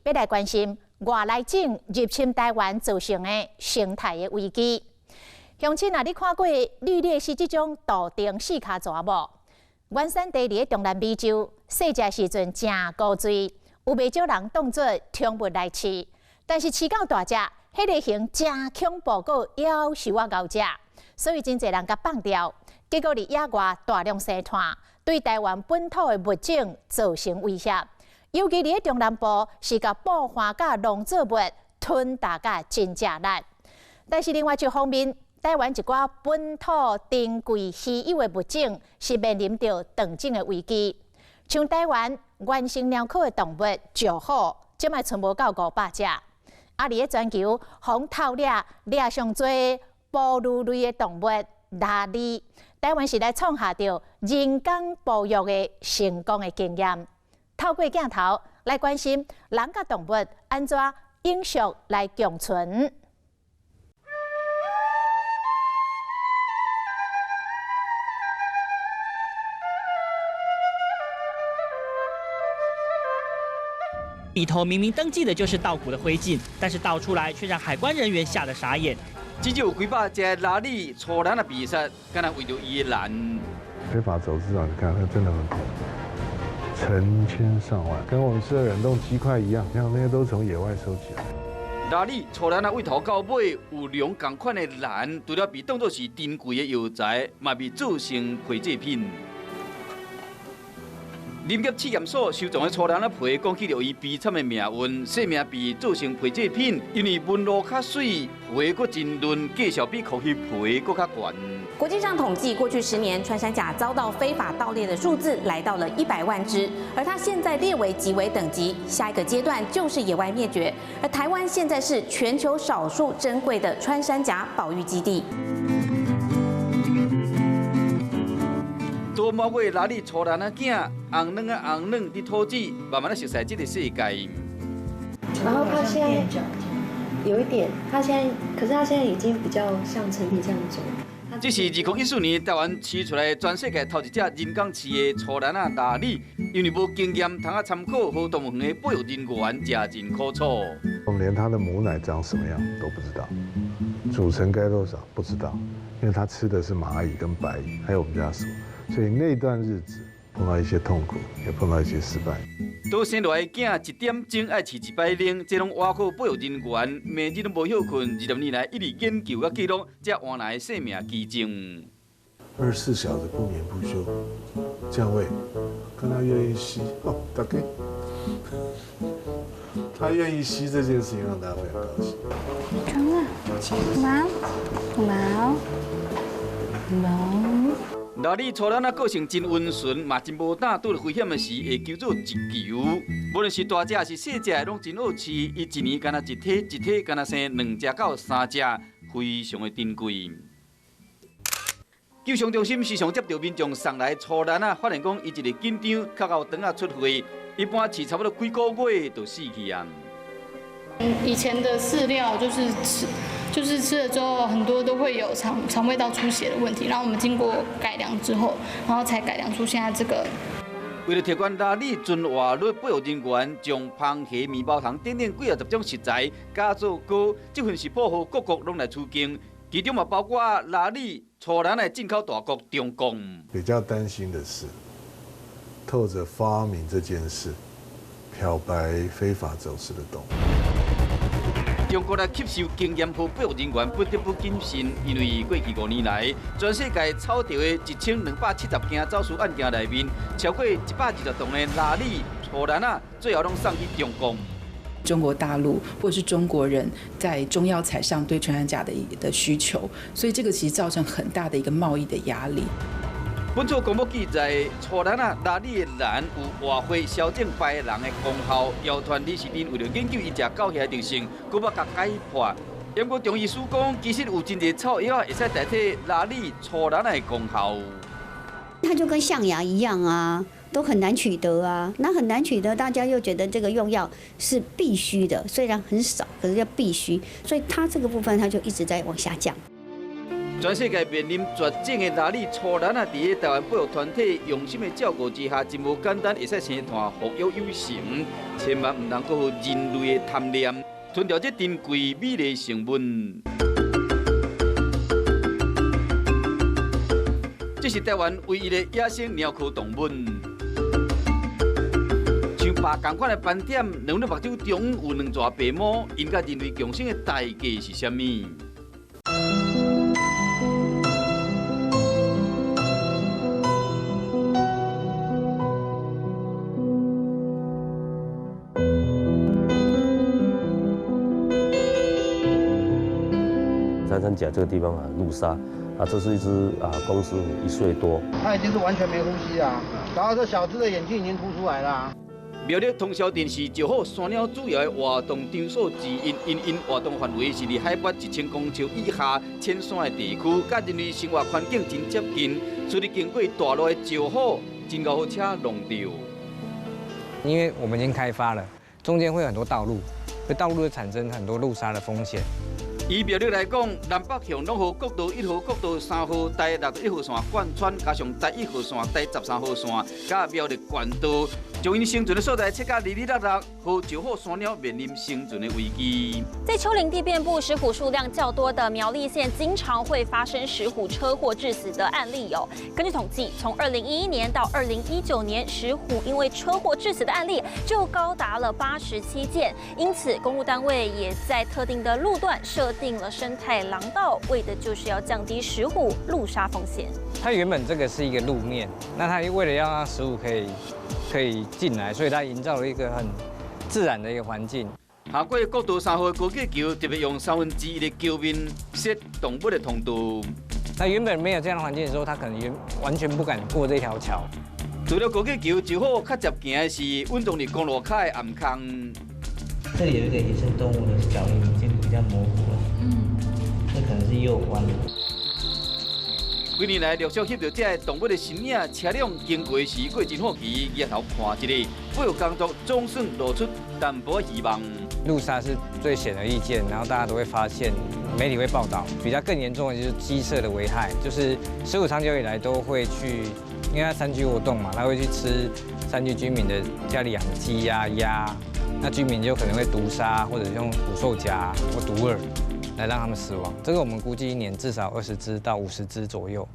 欲來關心外來種入侵台灣造成的生態的危機。鄉親啊，你看過綠鬣蜥這種杜定四跤蛇無？原產地佇咧中南美洲，細隻時陣誠古錐，有袂少人當做寵物來飼。但是飼到大隻，彼个形誠恐怖，閣夭壽仔𠢕食，所以真濟人共放掉。結果佇野外大量生湠，對台灣本土的物種造成威脅。尤其佇咧中南部，是共捕旱佮農作物吞噬甲真食力。但是另外一方面，台灣一寡本土珍貴稀有的物種是面臨著斷種的危機。像台灣原生貓科的動物石虎，這擺賰無夠500隻。啊，佇咧全球，予偷掠掠上濟哺乳類的動物鯪鯉，台灣是來創下著人工哺育的成功的經驗。透過鏡頭來關心人佮動物按怎永續來共存。裡頭明明登記的就是稻穀的灰燼，但是倒出來卻讓海關人員嚇得傻眼。至少有幾百隻鯪鯉粗膦仔被殺，敢若為著伊的卵。非法走私啊！你看，那真的很恐怖，成千上萬，跟我們吃的冷凍雞塊一樣，像那些都從野外收集來。鯪鯉粗膦仔對頭到尾有龍仝款的卵，除了被當作是珍貴的藥材，嘛被做成皮製品。林業試驗所收藏的粗膦仔皮，講起著伊悲慘的命運，生命被做成皮製品，因為紋路較媠，皮閣真嫩，價數比鵠魚皮閣較懸。國際上統計，過去10年，穿山甲遭到非法盜獵的數字來到了100萬隻，而它現在列為極危等級，下一個階段就是野外滅絕。而台灣現在是全球少數珍貴的穿山甲保育基地。多毛尾鯪鯉粗膦仔囝，紅卵仔紅卵佇土子，慢慢仔熟悉這個世界。然後他現在有一點，他現在，可是他現在已經比較像成體這樣走。這是2014年台灣飼出來全世界頭一隻人工飼的粗膦仔鯪鯉，因為無經驗，通仔參考予動物園的保育人員誠真苦楚。我們連它的母奶長什麼樣都不知道，組成該多少不知道，因為它吃的是螞蟻跟白蟻，還有我們家鼠。所以那段日子碰到一些痛苦，也碰到一些失敗。佗生落來的囝一點鐘愛飼一擺奶，這攏倚靠保育人員，暝日攏無歇睏，20年來一直研究佮記錄這換來的生命奇蹟。24小時不眠不休，這樣餵，看他願意吸，哦，大哥，他願意吸這件事情讓大家非常高興。貓，貓，貓，貓。鯪鯉粗膦仔個性真溫順，嘛真無膽，拄著危險的時會求助一球。無論是大隻抑是細隻，攏真好飼。伊一年敢若一體一體，敢若生兩隻到三隻，非常的珍貴。救傷中心時常接著民眾送來粗膦仔，發現講伊一個緊張，較𠢕腸仔出血，一般飼差不多幾個月就死去啊。以前的飼料就是吃。就是吃了之後，很多都會有腸胃道出血的問題。然後我們經過改良之後，然後才改良出現在這個。為了提懸鯪鯉存活率，保育人員將蜂蝦、麵包糖等等幾仔十種食材加做糕，這份食譜予各國攏來取經，其中嘛包括鯪鯉、粗膦的進口大國中共。比較擔心的是，透著發明這件事，漂白非法走私的動物。中國來吸收經驗，予保育人員不得不謹慎，因為過去5年來，全世界抄著的1270件走私案件內面，超過120棟的鯪鯉、粗膦仔，最後攏送去中國。中國大陸或者是中國人在中藥材上對穿山甲的需求，所以這個其實造成很大的一個貿易的壓力。本草綱目記載，粗膦仔鯪鯉的卵有活血、消腫、排膿的功效。謠傳李時珍為著研究伊食狗血的特性，閣欲共解破。不過中醫師講，其實有真濟草藥會使代替鯪鯉粗膦仔的功效。它就跟象牙一樣啊，都很難取得啊。那很難取得，大家又覺得這個用藥是必須的，雖然很少，可是要必須，所以它這個部分它就一直在往下降。全世界面臨絕種的鯪鯉粗膦仔，佇咧台灣保育團體用心的照顧之下，真無簡單會使生湠復育有成。千萬毋通閣予人類的貪念吞掉這珍貴美麗生物。這是台灣唯一的野生貓科動物。像白仝款的斑點，兩粒目睭中央有兩撮白毛，𪜶佮人類共生的代價是啥物？穿山甲這個地方啊，路殺啊，這是一隻啊公獅虎，1歲多。它已經是完全沒呼吸啦，然後這小隻的眼睛已經凸出來啦。苗栗通霄鎮是石虎山鳥主要的活動場所之一，𪜶𪜶活動範圍是佇海拔1000公尺以下淺山的地區，佮人類生活環境真接近，所以經過大路的石虎真𠢕予車弄著。因為我們已經開發了，中間會有很多道路，所以道路會產生很多路殺的風險。以苗栗來講，南北向攏予國道1號、國道3號、台61號線貫穿，加上台1號線、台13號線，佮苗栗縣道，將𪜶生存的所在切甲離離落落，予石虎山鳥面臨生存的危機。在丘陵地遍布、石虎數量較多的苗栗縣，經常會發生石虎車禍致死的案例哦。根據統計，從2011年到2019年，石虎因為車禍致死的案例就高達了87件。因此，公務單位也在特定的路段設定了生態廊道，為的就是要降低石虎路殺風險。它原本這個是一個路面，那它為了要讓石虎可以進來，所以它營造了一個很自然的一個環境。下過國道3號的高架橋，特別用1/3的橋面設動物的通道。那原本沒有這樣的環境的時候，它可能完全不敢過這條橋。除了高架橋，石虎較接近的是穩當佇公路跤的暗空。這裡有一個野生動物的腳印，已經比較模糊了。這可能是右彎。幾年來陸續翕著這个動物的身影，車輛經過時，閣真好奇，抬頭看一下。保育工作總算露出淡薄希望。路殺是最顯而易見，然後大家都會發現，媒體會報道。比較更嚴重的就是雞舍的危害，就是石虎長久以來都會去，因為它山區活動嘛，它會去吃山區居民的家裡養的雞呀、鴨，那居民就可能會毒殺或者用捕獸夾或毒饵來讓他們死亡。這個我們估計一年至少20隻到50隻左右。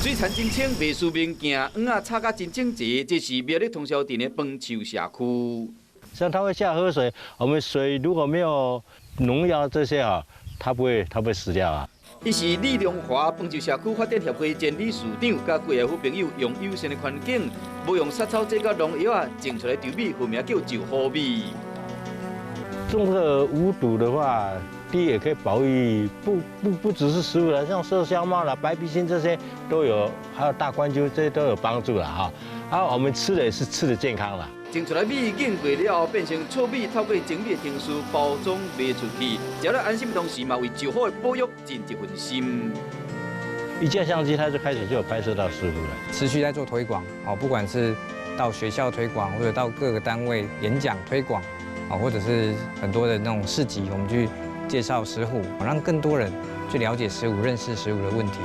水田真清，袂輸明鏡，蚵仔插甲真整齊，這是苗栗通霄鎮的崩樹社區。像它會下河水，我們水如果沒有農藥這些啊，它不會死掉啊。伊是李良華崩樹社區發展協會前理事長，佮幾个好朋友用友善的環境，無用殺草劑佮農藥啊，種出來稻米，學名叫石虎米。種這個無毒的話，第一也可以保育，不只是食物啦，像麝香貓啦、白鼻心這些都有，還有大冠鷲這些都有幫助啦哈。啊，我們吃的也是吃的健康啦。種出來米經過了後，變成糙米，透過精米的程序包裝賣出去，食了安心的同時，嘛為石虎的保育盡一份心。一架相機，它就開始就有拍攝到石虎了。持續在做推廣哦，不管是到學校推廣，或者到各個單位演講推廣。啊，或者是很多的那種市集，我們去介紹石虎，讓更多人去了解石虎、認識石虎的問題。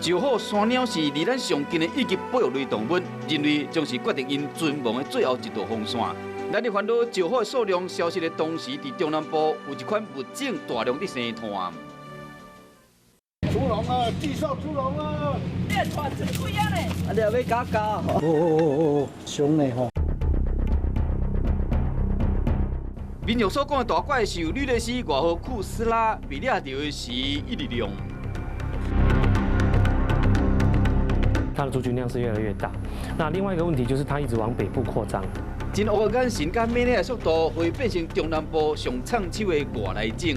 石虎山鳥是離咱上近的一級保育類動物，人類將是決定𪜶存亡的最後一道防線。咱咧煩惱石虎的數量消失的同時，佇中南部有一款物種大量佇生炭。出籠啊！地獸出籠啊！你傳這幾啊咧？啊，你欲加加？哦哦哦哦，凶嘞吼！民眾所講的大怪獸呂勒斯外號庫斯拉被掠著的時一直量，它的族群量是越來越大。那另外一個問題就是它一直往北部擴張。真烏的眼神佮猛烈的速度，會變成中南部上搶手的外來種。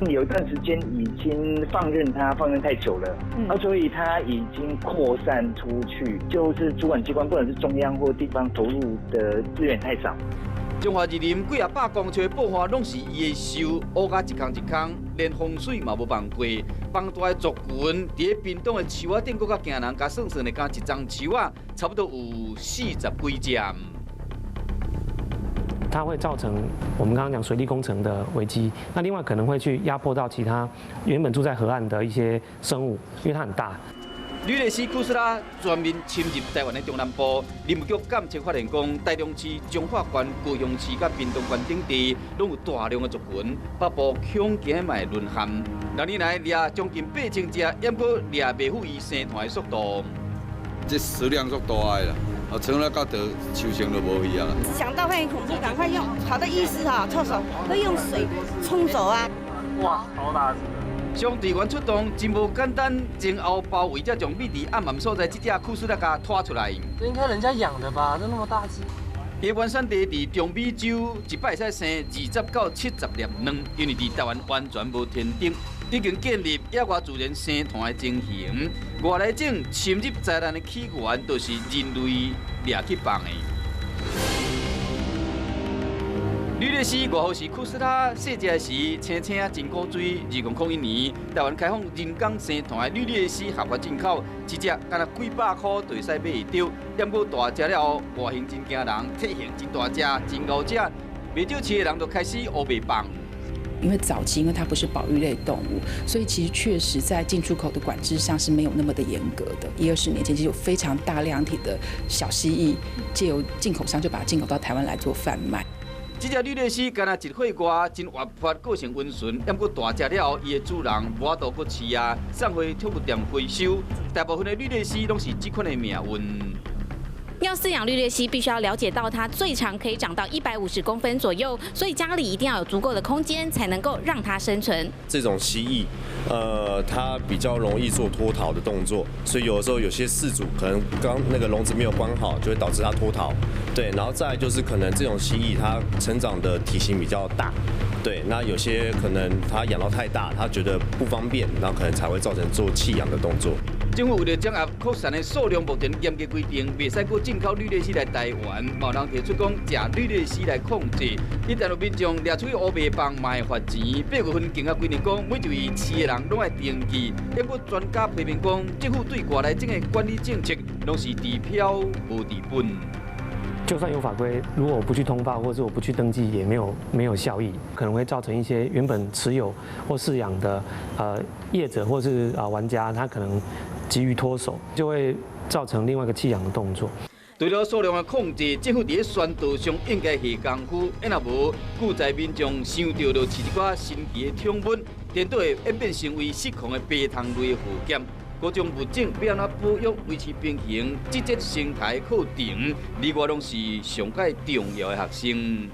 有一段時間已經放任它，放任太久了，啊，所以它已經擴散出去，就是主管機關，不管是中央或地方投入的資源太少。中華二林幾啊百公尺的布花，攏是伊的樹，烏甲一空一空，連風水嘛無放過。放大的族群，佇咧屏東的樹仔頂，閣較驚人，共算算咧，敢一丛樹仔，差不多有40幾隻。它會造成我們剛剛講水利工程的危機。那另外可能會去壓迫到其他原本住在河岸的一些生物，因為它很大。吕列斯库斯拉全面侵入台灣的中南部，林務局監測發現講，台中市、彰化縣、高雄市佮屏東縣等地，攏有大量的族群，北部恐驚嘛會淪陷。6年來掠將近8000隻，猶閣掠袂赴伊生團的速度。這食量足大的啦，啊，撐了到得秋成就無去啊。想到會很恐怖，趕快用好的醫師哈，措手會用水沖走啊。哇，好大隻！商隊員出動真無簡單，前後包圍才將秘佇暗暗所在這隻庫斯拉共拖出來。這應該人家養的吧？這那麼大隻。伊原產地佇中美洲，一擺會使生20到70粒卵，因為佇台灣完全無天敵，已經建立野外自然生團的情形。外來種侵入災難的起源，就是人類掠去放的。呂列斯外號是庫斯拉，細隻時青青真古錐。2001年，台灣開放人工生團的呂列斯合法進口，一隻干焦幾百箍就會使買會著。毋過大隻了後，外形真驚人，體型真大隻，真𠢕食，袂少飼的人就開始烏白放。因為早期因為它不是保育類動物，所以其實確實在進出口的管制上是沒有那麼的嚴格的。一二十年前，其實有非常大量體的小蜥蜴，借由進口商就把它進口到台灣來做販賣。這隻呂列斯干焦一歲外，真活潑，個性溫順。毋過大隻了後，伊的主人無法度閣飼啊，送回寵物店回收。大部分的呂列斯攏是這款的命運。要飼養綠鬣蜥，必須要了解到它最長可以長到150公分左右，所以家裡一定要有足夠的空間，才能夠讓它生存。這種蜥蜴，它比較容易做脫逃的動作，所以有的時候有些飼主可能剛那個籠子沒有關好，就會導致它脫逃。對，然後再來就是可能這種蜥蜴它成長的體型比較大，對，那有些可能它養到太大，它覺得不方便，然後可能才會造成做棄養的動作。政府為了掌握擴散的數量，目前嚴格規定，袂使閣進口呂列斯來台灣。嘛有人提出講，食呂列斯來控制。一旦有民眾掠出去烏白放，嘛會罰錢。8月份更加規定講，每一位飼的人攏愛登記。不過專家批評講，政府對外來種的管理政策，攏是治標無治本。就算有法規，如果我不去通報，或者是我不去登記，也沒有效益，可能會造成一些原本持有或飼養的業者或是啊玩家，他可能急於脫手，就會造成另外一個棄養的動作。除了數量的控制，政府佇咧宣導上應該下功夫，若無，久在民眾想著就飼一寡神奇的寵物，顛倒會演變成為失控的白蟲類禍險。各種物種欲按怎保育、維持平衡，這節生態課程，你我攏是上蓋重要的學生。